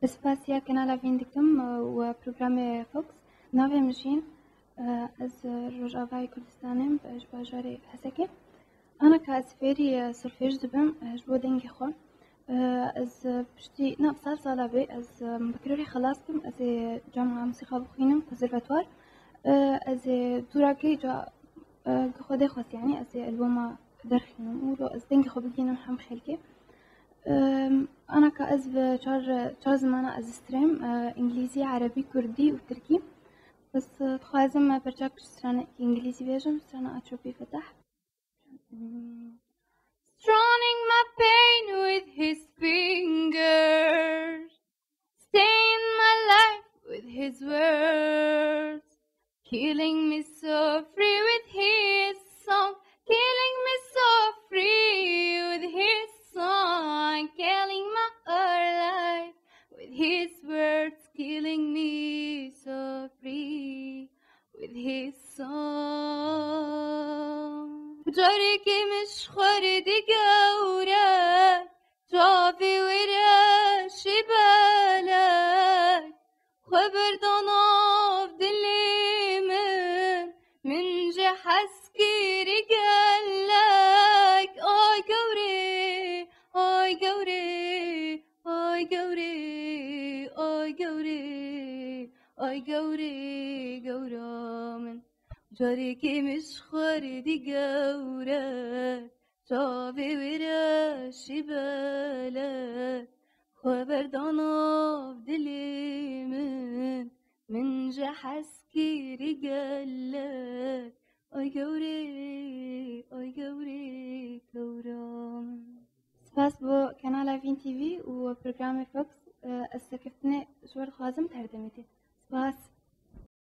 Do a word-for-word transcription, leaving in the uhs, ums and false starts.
Ez spasiya Kanala Vîn dikim, e, û programê Fox. Navê min Jîn, e, ez, e, Rojavayê Kurdistanê me, ji bajarê Hesekê. Ana ka ez fêrî, e, solfej dibim, e, ji bo dengê xwe. E, ez, e, piştî, na, sal sala bê, ez, e, bi kirorê xelas kim, ez ê Camiya Musîqa bixwînim, konservatuar. E, ez ê dûrakê ca, e, Xwedê xwest, yanî ez ê alboma derxînim û lo ez dengê xwe bigihînim hem xelkê. E, ana ka ez bi çar, çar zimana ez strêm, e, îngilîzî, erebî, kurdî û tirkî. Bes, e, dixwazim me perçak ji stranekî îngilîzî bêjim, strana Aç Çöpü Fetah. Drowning my pain with his fingers, staying my life with his words, killing me softly with his song, killing me softly with his song, killing my whole life with his words, killing me softly with his song. Carekê min ji xwe re digewre, çavê wê re şî belek, xwe berda nav dilê min, min ji hez kirî gelek. Ay gewrê, ay gewrê, ay gewrê, ay gewrê, ay gewrê, gewra min. Carekê min ji xwe re digewre, çavê wê re şî belek, xwe berda nav dilê min, min ji hez kirî gelek. Ay gewrê, ay gewrê, gewra min. Spas bo Kanala Vîn T V û programê Fox. E, ez serkeftinê ji we dixwazim, te her demê tê. Spas.